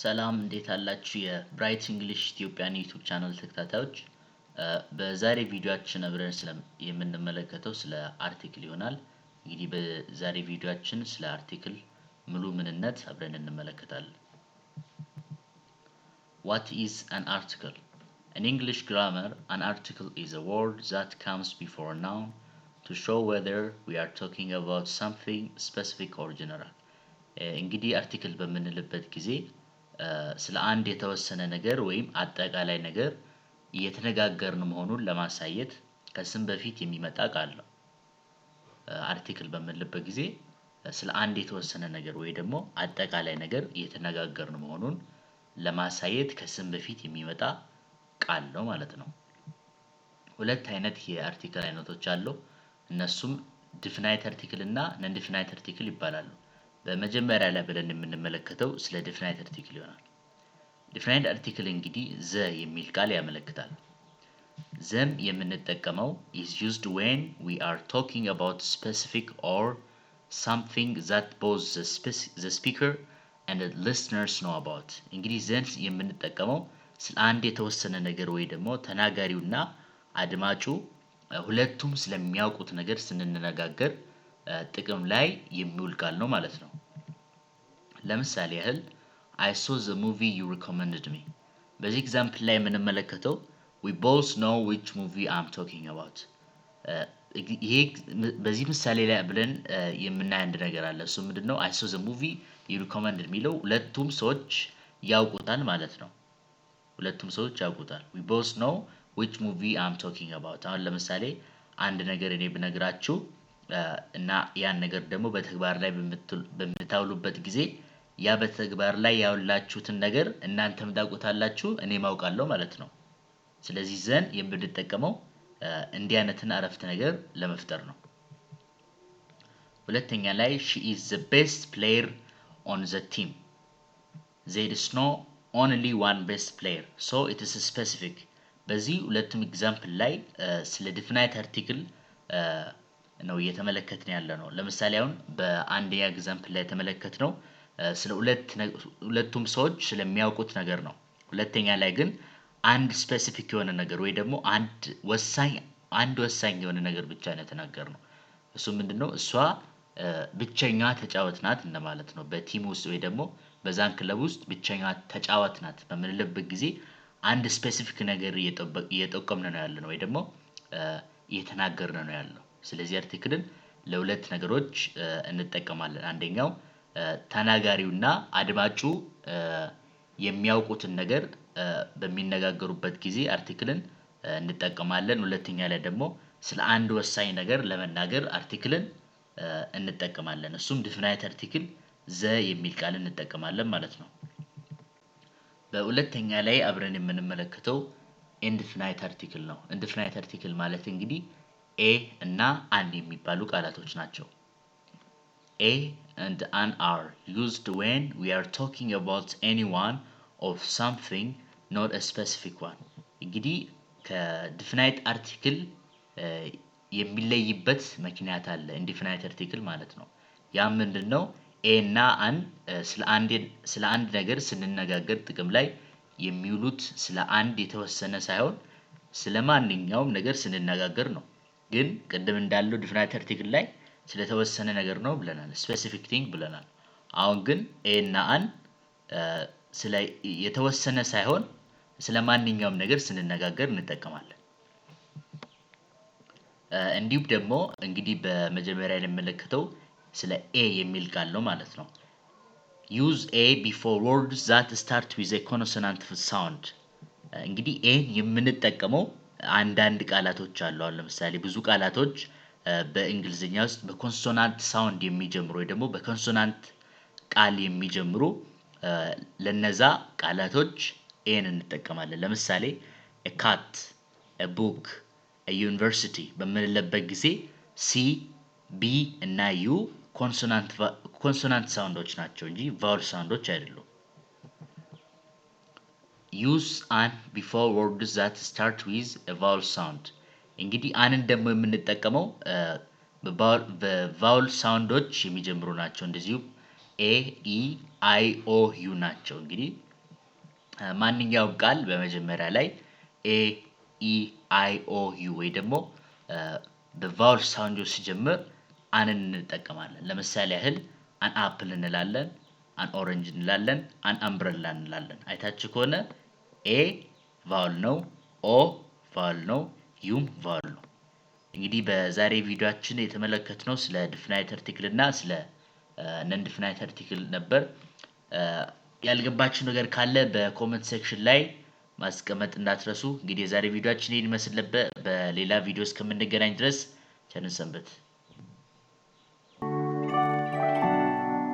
ሰላም እንዴት አላችሁ? የ Bright English Ethiopian YouTube channel ተከታታዮች፣ በዛሬ ቪዲዮአችን አብረን የምንመለከተው ስለ article ይሆናል። እንግዲህ በዛሬ ቪዲዮአችን ስለ article ሙሉ ምንነት አብረን እንመለከታለን። What is an article? In English grammar, an article is a word that comes before a noun to show whether we are talking about something specific or general. እንግዲህ article በምንልበት ጊዜ ስለ አንድ የተወሰነ ነገር ወይም አጠቃላይ ነገር እየተነጋገርን መሆኑን ለማሳየት ከስም በፊት የሚመጣ ቃል ነው። Article በምንልበት ጊዜ ስለ አንድ የተወሰነ ነገር ወይ ደግሞ አጠቃላይ ነገር እየተነጋገርን መሆኑን ለማሳየት ከስም በፊት የሚመጣ ቃል ነው ማለት ነው። ሁለት አይነት የ article አይነቶች አሉ። እነሱም definite article እና non definite article ይባላሉ። በመጀመሪያ ላይ ብለን የምንመለከተው ስለ definite article ይሆናል። Definite article እንግዲህ the የሚል ቃል ያመለክታል። The ም የምንጠቀመው is used when we are talking about specific or something that both the speaker and the listeners know about። እንግዲህ ዘን የምንጠቀመው ስለ አንድ የተወሰነ ነገር ወይ ደግሞ ተናጋሪውና አድማጩ ሁለቱም ስለሚያውቁት ነገር ስንነጋገር ጥቅም ላይ የሚውል ቃል ነው ማለት ነው። ለምሳሌ ያህል፣ "I saw the movie you recommended me።" በዚህ example ላይ የምንመለከተው we both know which movie I'm talking about። ይሄ በዚህ ምሳሌ ላይ ብለን የምናይ አንድ ነገር አለ። እሱ ምንድነው? "I saw the movie you recommended" የሚለው ሁለቱም ሰዎች ያውቁታል ማለት ነው። ሁለቱም ሰዎች ያውቁታል። We both know which movie I'm talking about። አሁን ለምሳሌ አንድ ነገር እኔ ብነግራችሁ እና ያን ነገር ደግሞ በተግባር ላይ በምታውሉበት ጊዜ ያ በተግባር ላይ ያዋላችሁትን ነገር እናንተም ታውቁታላችሁ፣ እኔም አውቃለሁ ማለት ነው። ስለዚህ the ን የምንጠቀመው እንዲህ አይነትን አረፍተ ነገር ለመፍጠር ነው። ሁለተኛ ላይ፣ "She is the best player on the team።" There is no only one best player, so it is specific። በዚህ ሁለቱም example ላይ ስለ definite article ነው እየተመለከትን ያለነው። ለምሳሌ አሁን በአንደኛ example ላይ የተመለከትነው ስለ ሁለቱም ሰዎች ስለሚያውቁት ነገር ነው። ሁለተኛ ላይ ግን አንድ specific የሆነ ነገር ወይ ደግሞ አንድ ወሳኝ የሆነ ነገር ብቻ ነው የተናገርነው። እሱ ምንድነው? እሷ ብቸኛ ተጫዋች ናት እንደማለት ነው። በ team ውስጥ ወይ ደግሞ በዛን ክለብ ውስጥ ብቸኛ ተጫዋች ናት በምንልበት ጊዜ አንድ specific ነገር እየጠቆምን ነው ያለነው ወይ ደግሞ እየተናገርን ነው ያለነው። ስለዚህ article ን ለሁለት ነገሮች እንጠቀማለን። አንደኛው ተናጋሪውና አድማጩ የሚያውቁትን ነገር በሚነጋገሩበት ጊዜ article ን እንጠቀማለን። ሁለተኛ ላይ ደግሞ ስለ አንድ ወሳኝ ነገር ለመናገር article ን እንጠቀማለን። እሱም definite article the የሚል ቃል እንጠቀማለን ማለት ነው። በሁለተኛ ላይ አብረን የምንመለከተው indefinite article ነው። Indefinite article ማለት እንግዲህ a እና an የሚባሉ ቃላቶች ናቸው። A and an are used when we are talking about anyone or something, not a specific one። እንግዲህ ከ definite article የሚለይበት ምክንያት አለ፣ indefinite article ማለት ነው። ያም ምንድነው? A እና an ስለ አንድ ነገር ስንነጋገር ጥቅም ላይ የሚውሉት ስለ አንድ የተወሰነ ሳይሆን ስለ ማንኛውም ነገር ስንነጋገር ነው። ግን ቅድም እንዳልነው definite article ላይ ስለተወሰነ ነገር ነው ብለናል፣ specific thing ብለናል። አሁን ግን a እና an ስለ የተወሰነ ሳይሆን ስለ ማንኛውም ነገር ስንነጋገር እንጠቀማለን። እንዲሁም ደግሞ እንግዲህ በመጀመሪያ የምንመለከተው ስለ a የሚል ቃል ነው ማለት ነው። Use a before words that start with a consonant sound። እንግዲህ a ን የምንጠቀመው አንዳንድ ቃላቶች አሉ። አሁን ለምሳሌ ብዙ ቃላቶች በእንግሊዝኛ ውስጥ በ consonant sound የሚጀምሩ ወይ ደግሞ በ consonant ቃል የሚጀምሩ፣ ለነዛ ቃላቶች a ን እንጠቀማለን። ለምሳሌ cat፣ book፣ university በምንልበት ጊዜ C፣ B እና U consonant sound ኦች ናቸው እንጂ vowel sound ኦች አይደሉም። Use an before words that start with vowel sound። እንግዲህ an ን ደግሞ የምንጠቀመው በ vowel sound ኦች የሚጀምሩ ናቸው። እንደዚሁም A፣ E፣ I፣ O፣ U ናቸው። እንግዲህ ማንኛውም ቃል በመጀመሪያ ላይ a, e, i, o, u ወይ ደግሞ በ vowel sound ኦች ሲጀምር an ን እንጠቀማለን። ለምሳሌ ያህል an apple እንላለን፣ an orange እንላለን፣ an umbrella እንላለን። አይታችሁ ከሆነ a vowel ነው፣ o vowel ነው፣ u ም vowel ነው። እንግዲህ በዛሬ ቪዲዮአችን የተመለከትነው ስለ definite article እና ስለ non definite article ነበር። ያልገባችሁ ነገር ካለ በ comment section ላይ ማስቀመጥ እንዳትረሱ። እንግዲህ የዛሬ ቪዲዮአችን ይህን ይመስል ነበር። በሌላ ቪዲዮ እስከምንገናኝ ድረስ ቸር እንሰንብት።